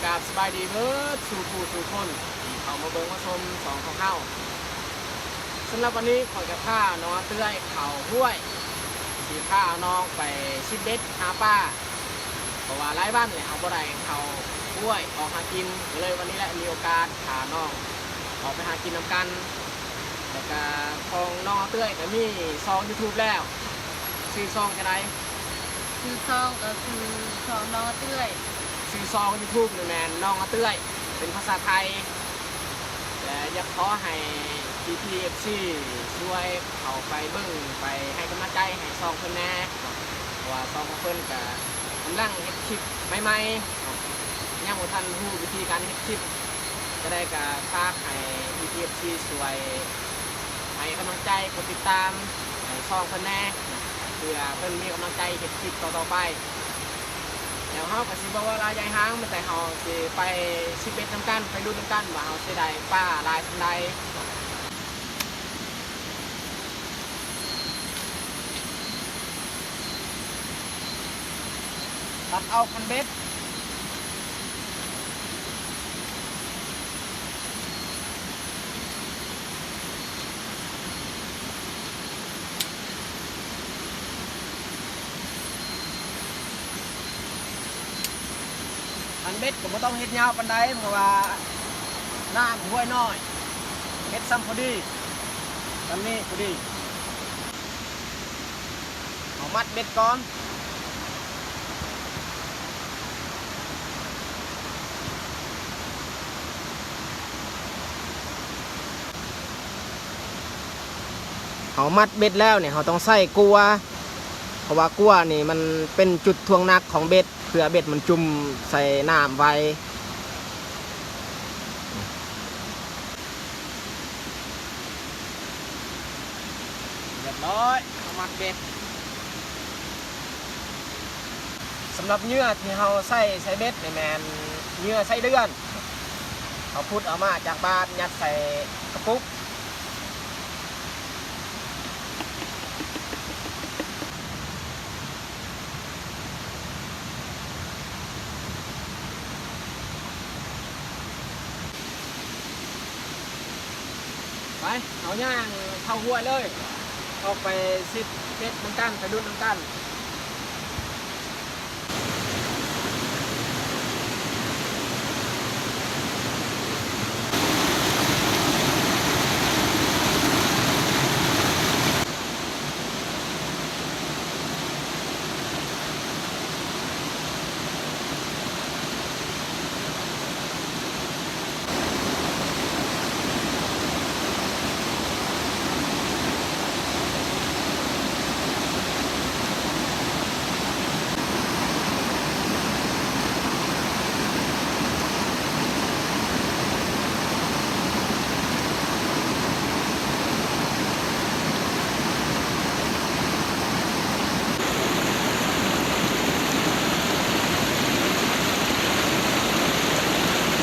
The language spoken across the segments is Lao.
ກາບສະບາຍດີເບີດສູ່ຜູ້ສູ່ຄົນທີ່ເຂົ້າມາເບິ່ງມາຊົມຊ່ອງຂອງເຮົາ. ສຳລັບວັນນີ້ຂ້ອຍກະພານ້ອງອາເຕື້ອຍເຂົ້າຫ້ວຍ ຊິພານ້ອງໄປຊິດເບັດຫາປາ ເພາະວ່າຫຼາຍວັນແລ້ວເຮົາບໍ່ໄດ້ເຂົ້າຫ້ວຍອອກຫາກິນ ກະເລີຍວັນນີ້ແຫຼະມີໂອກາດພານ້ອງອອກໄປຫາກິນນຳກັນ. ແລ້ວກະຂອງນ້ອງອາເຕື້ອຍກະມີຊ່ອງຢູທູບແລ້ວ ຊື່ຊ່ອງຈັ່ງໃດ? ຊື່ຊ່ອງກະຄືຊ່ອງນ້ອງອາເຕື້ອຍ. ຊື່ຊ່ອງຢູທູບນີ້ແມ່ນນ້ອງອາເຕື້ອຍ ເປັນພາສາໄທ ແລະ ຢາກຂໍໃຫ້ພີ່ໆເອັຟຊີຊ່ວຍເຂົ້າໄປເບິ່ງ ໄປໃຫ້ກຳລັງໃຈໃຫ້ຊ່ອງເພິ່ນແດ່ ເພາະວ່າຊ່ອງຂອງເພິ່ນກະກຳລັງເຮັດຄລິບໃໝ່ໆ ຍັງບໍ່ທັນຮູ້ວິທີການເຮັດຄລິບ. ຈັ່ງໃດກະຝາກໃຫ້ພີ່ໆເອັຟຊີຊ່ວຍໃຫ້ກຳລັງໃຈ ກົດຕິດຕາມໃຫ້ຊ່ອງເພິ່ນແດ່ ເພື່ອເພິ່ນມີກຳລັງໃຈເຮັດຄລິບຕໍ່ໆໄປ. ແລ້ວເຮົາກະຊິບໍ່ເວົ້າຫຼາຍຢາຍຫາງ ມີແຕ່ເຮົາຊິໄປຊິດເບັດນຳກັນ ໄປລຸ້ນນຳກັນວ່າເຮົາຊິໄດ້ປາຫຼາຍສ່ຳໃດ. ຕັດເອົາຄັນເບັດ. ຄັນເບັດກະບໍ່ຕ້ອງເຮັດຍາວປານໃດ ເພາະວ່ານ້ຳຫ້ວຍນ້ອຍ ເຮັດຊ່ຳພໍດີ ຊ່ຳນີ້ພໍດີ. ເຮົາມັດເບັດກ່ອນ. ເຮົາມັດເບັດແລ້ວນີ້ ເຮົາຕ້ອງໃສ່ກົວ ເພາະວ່າກົວນີ້ມັນເປັນຈຸດຖ່ວງໜັກຂອງເບັດ ເພື່ອເບັດມັນຈຸ່ມໃສ່ນ້ຳໄວ. ຮຽບຮ້ອຍ ເຮົາມັດເບັດ. ສຳລັບເຫຍື່ອທີ່ເຮົາໃສ່ໃສ່ເບັດນີ້ແມ່ນເຫຍື່ອໄສ້ເດືອນ ເຮົາຂຸດເອົາມາຈາກບ້ານ ຍັດໃສ່ກະປຸກ. ໄປ ເຮົາຍ່າງເຂົ້າຫ້ວຍເລີຍ ອອກໄປຊິດເບັດນຳກັນ ໄປລຸ້ນນຳກັນ.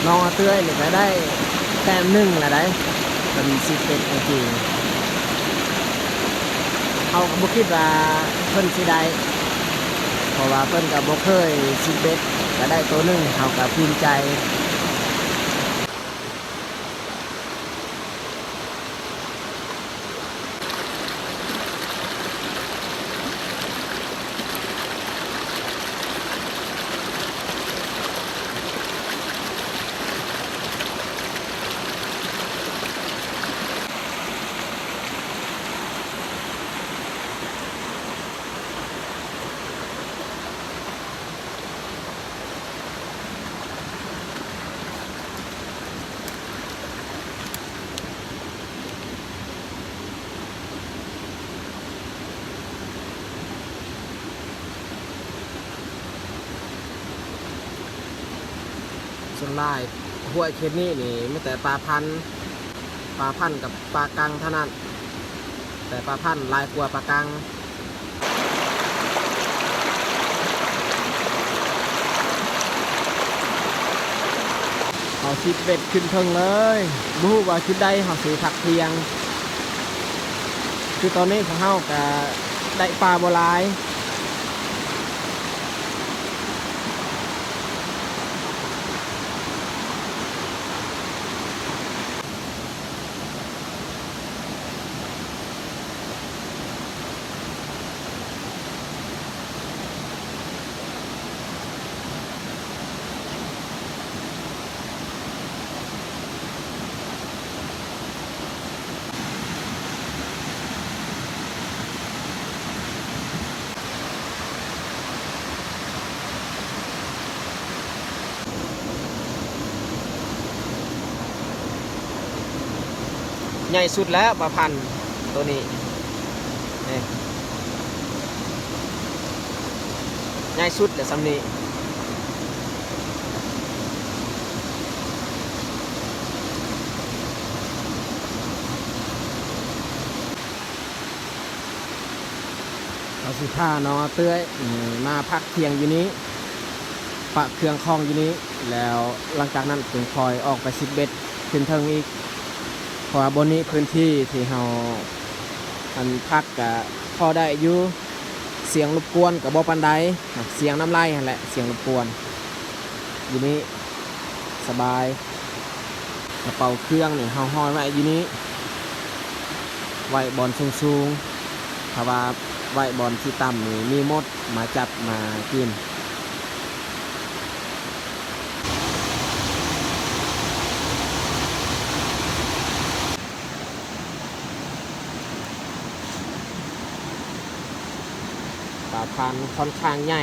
ນ້ອງອາເຕື້ອຍນີ້ກະໄດ້ແຕ້ມໜຶ່ງລະໄດ໋ ເພິ່ນຊິດເບັດມື້ກີ້. ເຮົາກະບໍ່ຄິດວ່າເພິ່ນຊິໄດ້ ເພາະວ່າເພິ່ນກະບໍ່ເຄີຍຊິດເບັດ ກະໄດ້ໂຕໜຶ່ງ ເຮົາກະພູມໃຈ. ສ່ວນຫຼາຍຫ້ວຍເຂດນີ້ນີ້ມີແຕ່ປາພັນ ປາພັນກັບປາກັງເທົ່ານັ້ນ ແຕ່ປາພັນຫຼາຍກວ່າປາກັງ. ເຮົາຊິດເບັດຂຶ້ນເທິງເລີຍ ບໍ່ຮູ້ວ່າຈຸດໃດເຮົາຊິພັກທ່ຽງ. ຄືຕອນນີ້ພວກເຮົາກະໄດ້ປາບໍ່ຫຼາຍ. ໃຫຍ່ສຸດແລ້ວປາພັນໂຕນີ້ ນີ້ ໃຫຍ່ສຸດແລ້ວຊ່ຳນີ້. ເຮົາຊິພານ້ອງອາເຕື້ອຍ ອືມ ມາພັກທ່ຽງຢູ່ນີ້ ປະເຄື່ອງຂອງຢູ່ນີ້ ແລ້ວຫຼັງຈາກນັ້ນຈຶ່ງຄ່ອຍອອກໄປສິດເບັດຂຶ້ນເທິງອີກ ເພາະວ່າບ່ອນນີ້ພື້ນທີ່ທີ່ເຮົາ ອັນ ພັກກະພໍໄດ້ຢູ່ ສຽງລົບກວນກະບໍ່ປານໃດ ສຽງນ້ຳໄຫຼຫັ້ນແຫຼະ ສຽງລົບກວນ ຢູ່ນີ້ສະບາຍ. ກະເປົາເຄື່ອງນີ້ເຮົາຫ້ອຍໄວ້ຢູ່ນີ້ ໄວ້ບ່ອນສູງໆ ຖ້າວ່າໄວ້ບ່ອນທີ່ຕ່ຳນີ້ມີມົດມາຈັບມາກິນ. ປາພັນຂ້ອນຂ້າງໃຫຍ່.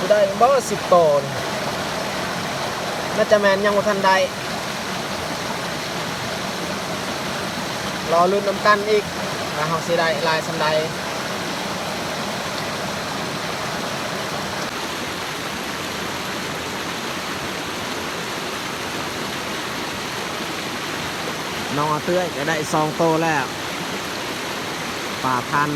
ຊິໄດ້ບໍ່ສິບໂຕນີ້? ໜ້າຈະແມ່ນຍັງບໍ່ທັນໄດ້. ລໍລຸ້ນນຳກັນອີກວ່າເຮົາຊິໄດ້ຫຼາຍສ່ຳໃດ. ນ້ອງອາເຕື້ອຍກະໄດ້ສອງໂຕແລ້ວ ປາພັນ.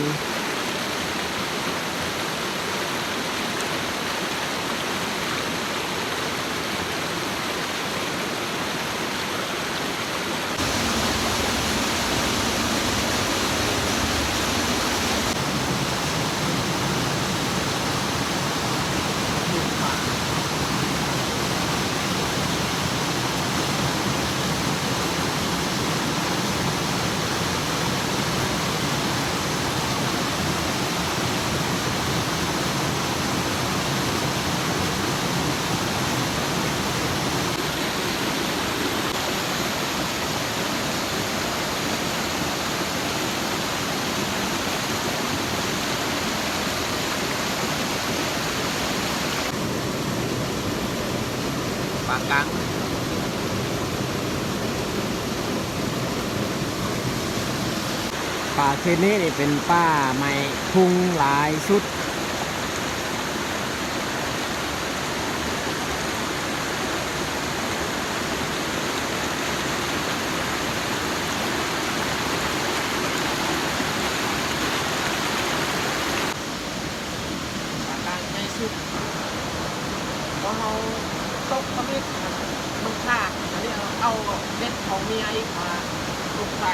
ປາກັງ ປາຊະນິດນີ້ເປັນປາໄມ້ພຸງຫຼາຍສຸດ. ປາກາງໃຫຍ່ສຸດ ພໍເຮົາຕົກທຳອິດມັນຂາດ ອັນນີ້ເອົາເບັດຂອງເມຍອີກມາຕົກໃສ່.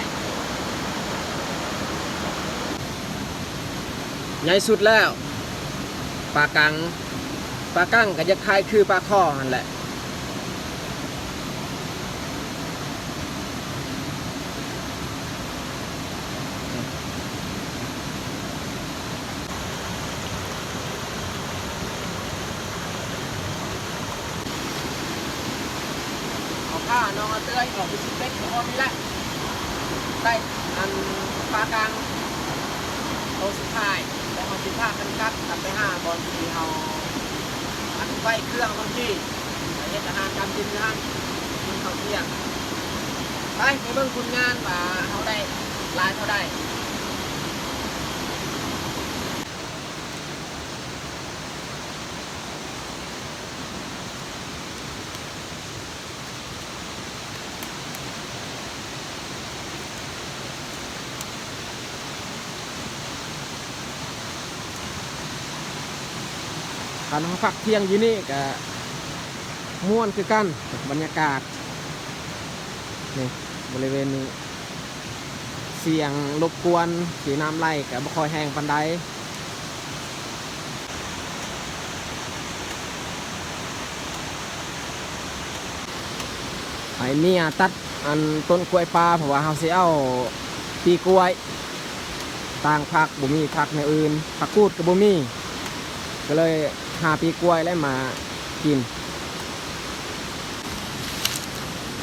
ໃຫຍ່ສຸດແລ້ວ ປາກັງ. ປາກັງກະຈະຄ້າຍຄືປາຄໍ່ຫັ້ນແຫຼະ. ເຮົາພານ້ອງອາເຕື້ອຍອອກໄປຊິເປັດຢູ່ບ່ອນນີ້ແຫຼະ ໄດ້ອັນປາກາງໂຕສຸດທ້າຍ ແລ້ວເຮົາຊິພາກັນກັບກັບໄປຫາບ່ອນທີ່ເຮົາອັນໄວ້ເຄື່ອງບາງທີ ໄປເຮັດອາຫານການກິນຢູ່ຫັ້ນ ກິນເຂົ້າທ່ຽງ. ໄປ ໄປເບິ່ງຜົນງານວ່າເຮົາໄດ້ຫຼາຍເທົ່າໃດ. ຄັນເຮົາພັກທ່ຽງຢູ່ນີ້ກະມ່ວນຄືກັນ ບັນຍາກາດນີ້ ບໍລິເວນນີ້ ສຽງລົບກວນທີ່ນ້ຳໄຫຼກະບໍ່ຄ່ອຍແຮງປານໃດ. ອ້າຍເມຍຕັດອັນຕົ້ນກ້ວຍປ່າ ເພາະວ່າເຮົາຊິເອົາປີກ້ວຍ ຕ່າງຜັກບໍ່ມີ ຜັກແນວອື່ນ ຜັກກູດກໍບໍ່ມີ ກໍເລີຍຫາປີກ້ວຍແລ້ວມາກິນ.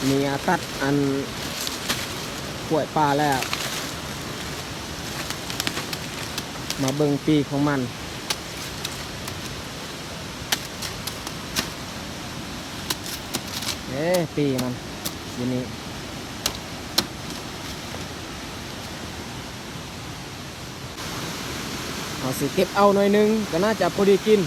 ເມຍຕັດອັນກ້ວຍປ່າແລ້ວ ມາເບິ່ງປີຂອງມັນ. ເອີ ປີມັນຢູ່ນີ້ ເຮົາຊິເກັບເອົາໜ້ອຍໜຶ່ງ ກໍໜ້າຈະພໍດີກິນ.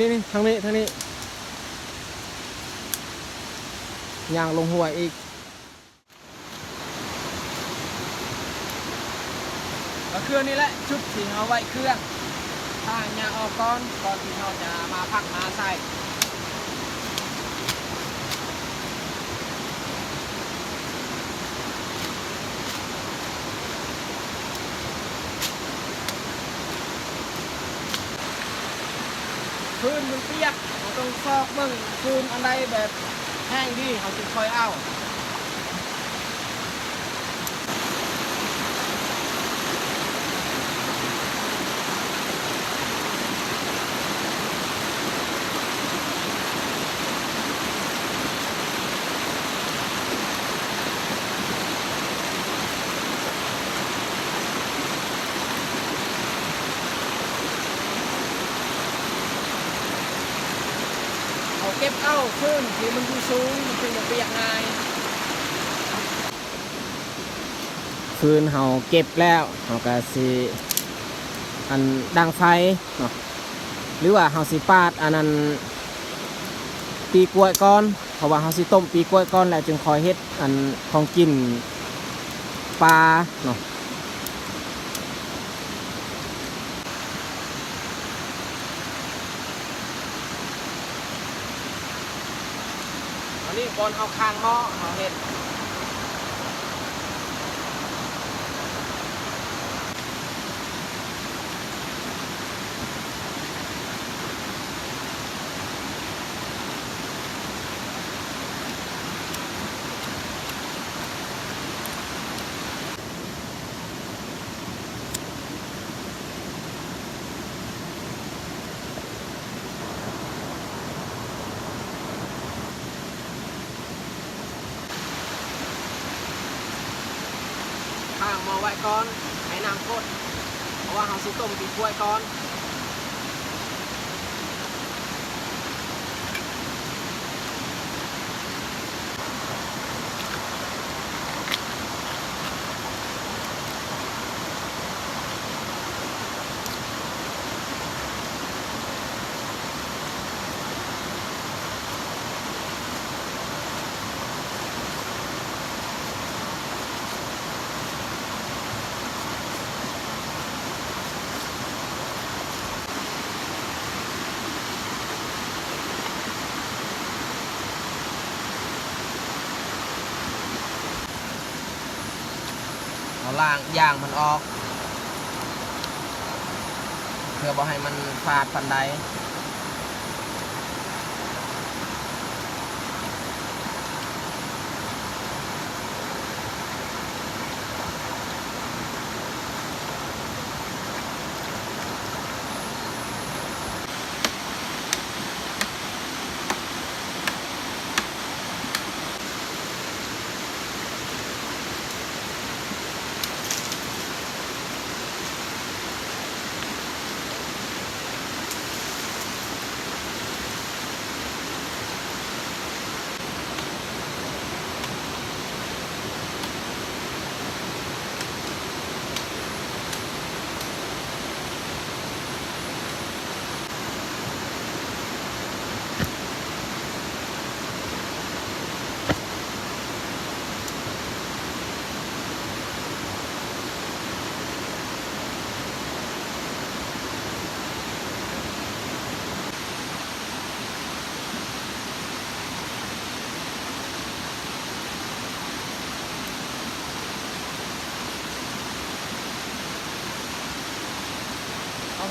ນີ້ໆໆ ທາງນີ້ ທາງນີ້ ຍ່າງລົງຫ້ວຍອີກ. ກໍຄືນີ້ແຫຼະ ຈຸດທີ່ເຮົາໄວ້ເຄື່ອງ ຖ້າຍ່າງອອກກ່ອນ ກ່ອນທີ່ເຮົາຈະມາພັກມາໃສ່. ຟືນມັນປຽກ ເຮົາຕ້ອງຊອກເບິ່ງຟືນອັນໃດແບບແຫ້ງດີ ເຮົາຈຶ່ງຄ່ອຍເອົາ. ເຮົາເກັບເອົາຟືນທີ່ມັນຢູ່ສູງ ມັນຈຶ່ງບໍ່ປຽກງ່າຍ. ຟືນເຮົາເກັບແລ້ວ ເຮົາກະຊິ ອັນ ດັງໄຟເນາະ ຫຼືວ່າເຮົາຊິປາດອັນນັ້ນ ປີກ້ວຍກ່ອນ ເພາະວ່າເຮົາຊິຕົ້ມປີກ້ວຍກ່ອນ ແລ້ວຈຶ່ງຄ່ອຍເຮັດອັນຂອງກິນປາເນາະ. ອັນນີ້ບ່ອນເຮົາຄ້າງໝໍ້ ເຮົາເຮັດ ຄ້າງໝໍ້ໄວ້ກ່ອນ ໃຫ້ນ້ຳກົດ ເພາະວ່າເຮົາຊິຕົ້ມປີກ້ວຍກ່ອນ. ເຮົາລ້າງຢາງມັນອອກ ເພື່ອບໍ່ໃຫ້ມັນຟາດປານໃດ.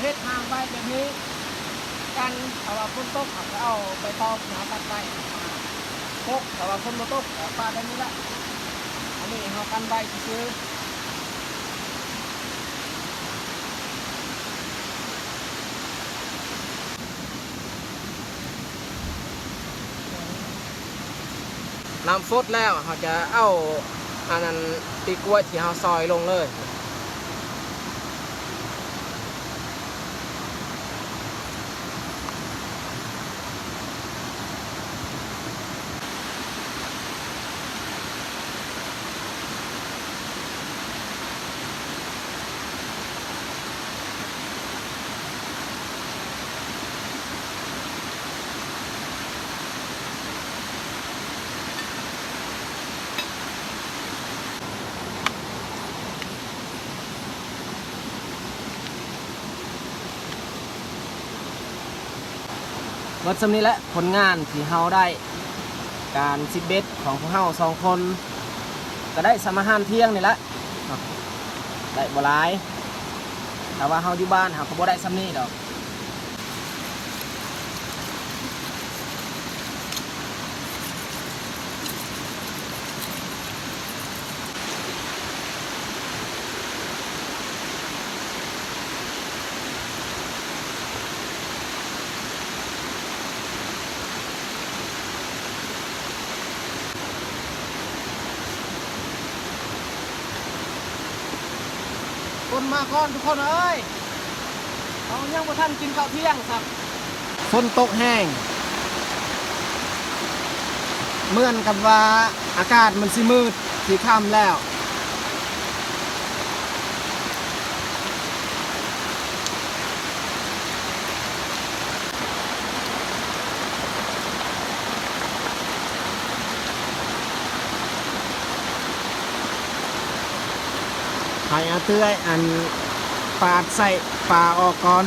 ເຮັດຮ່າງໄວ້ແບບນີ້ ກັນ ຖ້າວ່າຝົນຕົກ ເຮົາກໍເອົາໃບຕອງທີ່ເຮົາຕັດໄວ້ມາປົກ ຖ້າວ່າຝົນບໍ່ຕົກກໍປະແບບນີ້ແຫຼະ. ອັນນີ້ເຮົາກັນໄວ້ຊື່ໆ. ນ້ຳຟົດແລ້ວ ເຮົາຈະເອົາອັນນັ້ນ ປີກກ້ວຍທີ່ເຮົາຊອຍລົງເລີຍ. ເບິດສ່ຳນີ້ແຫຼະ ຜົນງານທີ່ເຮົາໄດ້ ການຊິດເບັດຂອງພວກເຮົາສອງຄົນ ກໍໄດ້ສ່ຳອາຫານທ່ຽງນີ້ແຫຼະເນາະ ໄດ້ບໍ່ຫຼາຍ ຖ້າວ່າເຮົາຢູ່ບ້ານເຮົາກໍບໍ່ໄດ້ສ່ຳນີ້ດອກ. ຄົນມາກ່ອນທຸກຄົນເອີຍ ເຮົາຍັງບໍ່ທັນກິນເຂົ້າທ່ຽງຊ້ຳ. ຝົນຕົກແຮງ ເໝືອນກັບວ່າອາກາດມັນຊິມືດ ຊິຄ່ຳແລ້ວ. ໃຫ້ອາເອື້ອຍອັນປາດໄສ້ປາອອກກ່ອນ.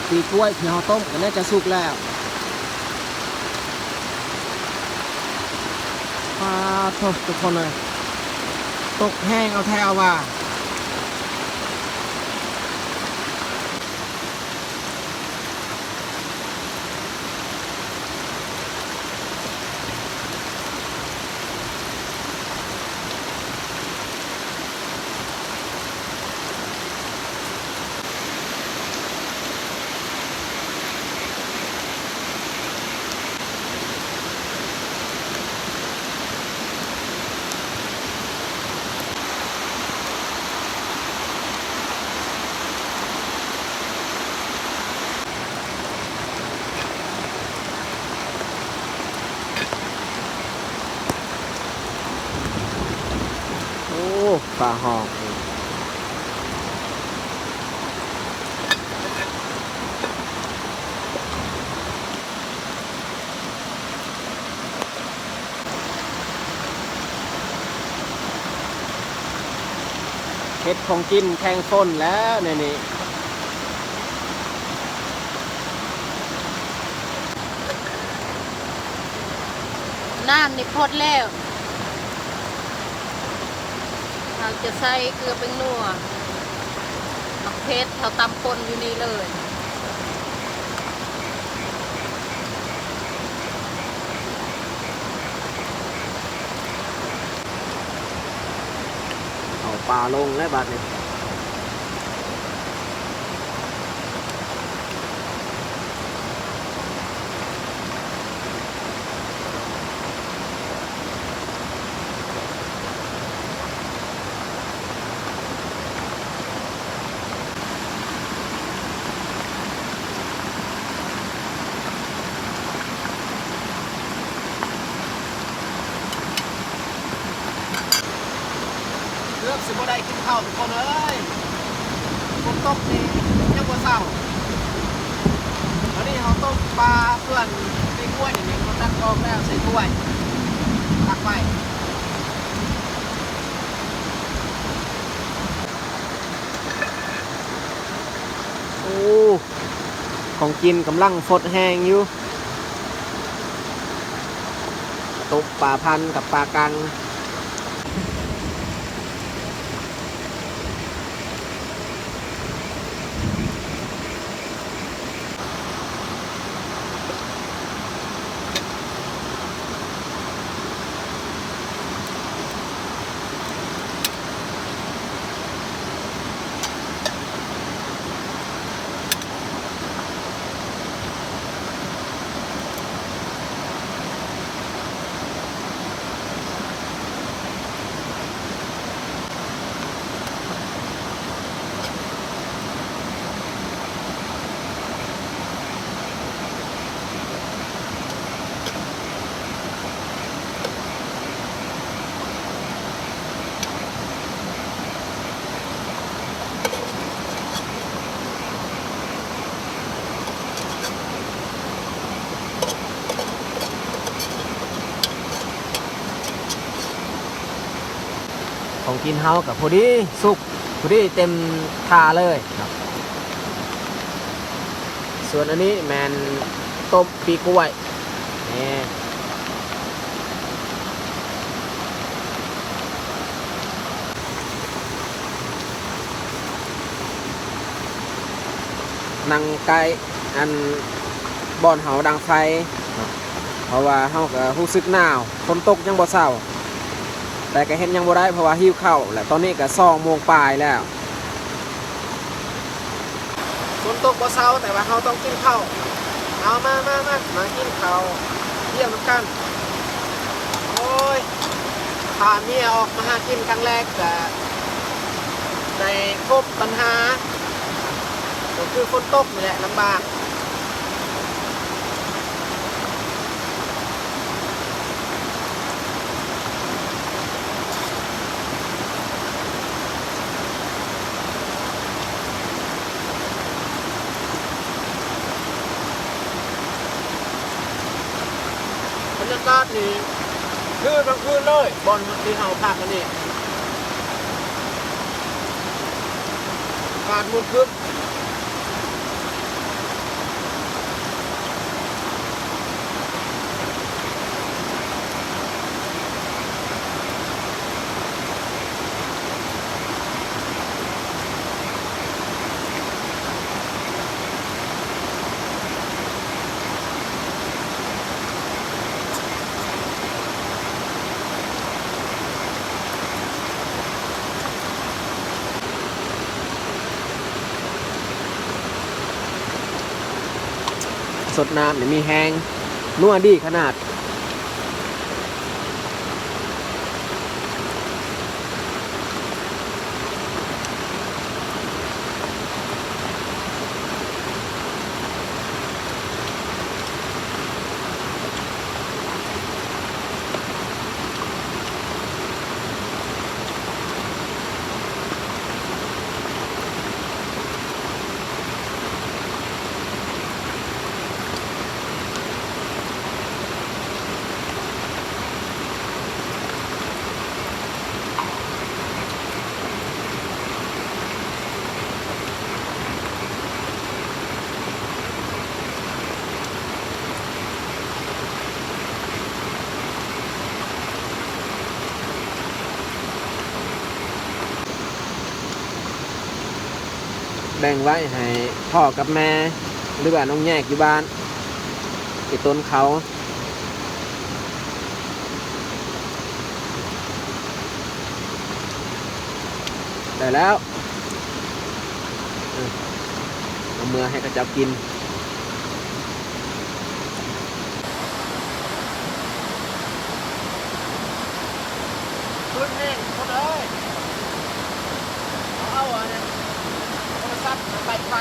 ປີກກ້ວຍທີ່ເຮົາຕົ້ມກໍໜ້າຈະສຸກແລ້ວ. ປາດໂທ້ ທຸກຄົນເອີຍ ຕົກແຮງເອົາແທ້ເອົາວ່າ. ໂອ້ ປາຫອມ ເຮັດຂອງກິນແຂ່ງຝົນແລ້ວແນວນີ້. ນ້ຳນີ້ຟົດແລ້ວ ເຮົາຈະໃສ່ເກືອແປ້ງນົວ ໝາກເຜັດ ເຮົາຕຳປົ່ນຢູ່ນີ້ເລີຍ. ເອົາປາລົງແລ້ວບາດນີ້. ເກືອບຊິບໍ່ໄດ້ກິນເຂົ້າທຸກຄົນເອີຍ ຝົນຕົກນີ້ຍັງບໍ່ເຊົາ. ອັນນີ້ເຮົາຕົ້ມປາເພື່ອນ ປີກກ້ວຍນີ້ ເຂົາຕັດອອກແລ້ວໃສ່ຖ້ວຍ ຕັກໄວ້. ໂອ້ ຂອງກິນກຳລັງຟົດແຮງຢູ່. ຕົ້ມປາພັນກັບປາກັງ. ຂອງກິນເຮົາກໍພໍດີສຸກ ພໍດີເຕັມຖາດເລີຍເນາະ. ສ່ວນອັນນີ້ແມ່ນຕົ້ມປີກກ້ວຍ. ນີ້ ນັ່ງໃກ້ອັນບ່ອນເຮົາດັງໄຟເນາະ ເພາະວ່າເຮົາກໍຮູ້ສຶກໜາວ, ຝົນຕົກຍັງບໍ່ເຊົາ ແຕ່ກໍເຮັດຫຍັງບໍ່ໄດ້ ເພາະວ່າຫິວເຂົ້າ ແລະ ຕອນນີ້ກໍສອງໂມງປາຍແລ້ວ. ຝົນຕົກບໍ່ເຊົາ ແຕ່ວ່າເຮົາຕ້ອງກິນເຂົ້າ. ເອົາ ມາ ມາ ມາ ມາກິນເຂົ້າທ່ຽງນຳກັນ. ໂອ້ຍ ພາເມຍອອກມາຫາກິນຄັ້ງແລກກະໄດ້ພົບບັນຫາ ກໍຄືຝົນຕົກນີ້ແຫຼະລຳບາກ. ບັນຍາກາດນີ້ຄືກາງຄືນເລີຍ ບ່ອນທີ່ເຮົາພັກອັນນີ້ ອາກາດມືດຄຶ້ມ. ສົດນ້ຳນີ້ມີແຮງ ນົວດີຂະໜາດ. ແບ່ງໄວ້ໃຫ້ພໍ່ກັບແມ່ ຫຼືວ່ານ້ອງແຍກຢູ່ບ້ານ ໄປຕົ້ນເຂົ້າ. ໄດ້ແລ້ວ ເອີ ເອົາເມືອໃຫ້ເຂົາເຈົ້າກິນ. ຄືນແຮງຄົນເອີຍ ເອົາອັນນັ້ນ ໂທລະສັບໄປໄຟ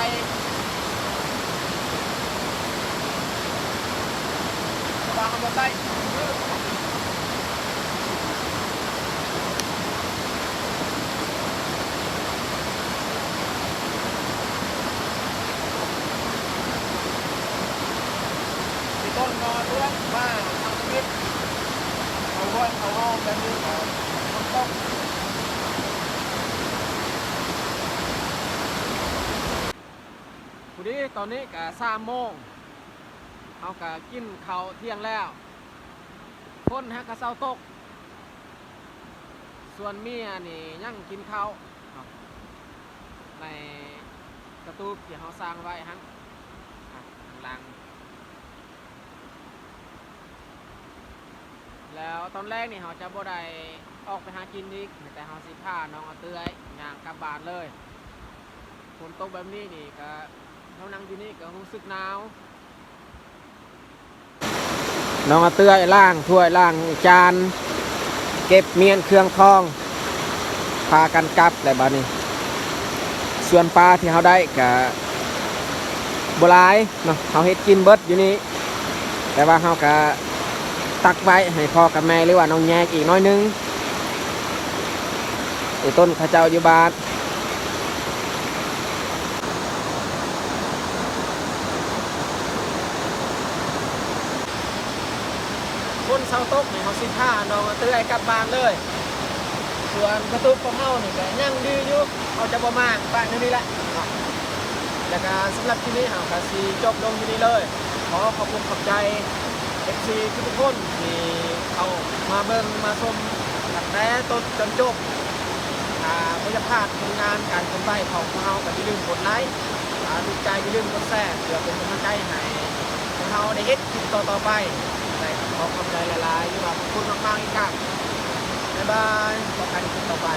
ເພາະວ່າເຮົາບໍ່ໃຊ້. ມີຕົ້ນກໍເດືອນມາທຳອິດ ເຂົາຫ້ວຍເຂົາຮອມແບບນີ້ກໍຝົນຕົກ. ພໍດີຕອນນີ້ກໍສາມໂມງ ເຮົາກໍກິນເຂົ້າທ່ຽງແລ້ວ. ຝົນຫາກະເຊົາຕົກ ສ່ວນເມຍນີ້ຍັງກິນເຂົ້າເນາະ ໃນສະຕູບທີ່ເຮົາສ້າງໄວ້ຫັ້ນ ອາ ທາງຫຼັງ. ແລ້ວຕອນແລງນີ້ເຮົາຈະບໍ່ໄດ້ອອກໄປຫາກິນອີກ ແຕ່ເຮົາຊິພານ້ອງອາເຕື້ອຍຍ່າງກັບບ້ານເລີຍ. ຝົນຕົກແບບນີ້ນີ້ກະ ເຮົານັ່ງຢູ່ນີ້ກະຮູ້ສຶກໜາວ. ນ້ອງອາເຕື້ອຍລ້າງຖ້ວຍລ້າງຈານ ເກັບມ້ຽນເຄື່ອງຂອງ ພາກັນກັບແລ້ວບາດນີ້. ສ່ວນປາທີ່ເຮົາໄດ້ກະບໍ່ຫຼາຍເນາະ ເຮົາເຮັດກິນເບິດຢູ່ນີ້ ແຕ່ວ່າເຮົາກະຕັກໄວ້ໃຫ້ພໍ່ກັບແມ່ ຫຼືວ່ານ້ອງແຍກອີກໜ້ອຍໜຶ່ງ ໄອ້ຕົ້ນເຂົາເຈົ້າຢູ່ບ້ານ. ຝົນເຊົາຕົກນີ້ ເຮົາຊິພານ້ອງອາເຕື້ອຍກັບບ້ານເລີຍ. ສ່ວນສະຕູບຂອງເຮົານີ້ກະຍັງດີຢູ່ ເຮົາຈະບໍ່ມ້າງ ປະແນວນີ້ແຫຼະເນາະ. ແລ້ວກະສຳລັບຄລິບນີ້ເຮົາກະຊິຈົບລົງຢູ່ນີ້ເລີຍ. ຂໍຂອບຄຸນຂອບໃຈ ເອັຟຊີ ທຸກໆຄົນທີ່ເຂົ້າມາເບິ່ງມາຊົມຕັ້ງແຕ່ຕົ້ນຈົນຈົບ. ຖ້າບໍ່ຢາກພາດຜົນງານການເຄື່ອນໄຫວຂອງພວກເຮົາກະຢ່າລືມກົດໄລ ຖ້າຖືກໃຈຢ່າລືມກົດແຊ ເພື່ອເປັນກຳລັງໃຈໃຫ້ພວກເຮົາໄດ້ເຮັດຄລິບຕໍ່ໆໄປ. ໄດ້ ຂໍຂອບໃຈຫຼາຍໆ ຫຼືວ່າຂອບຄຸນມາກໆອີກຄັ້ງ. ບາຍບາຍ ພົບກັນຄລິບຕໍ່ໄປ.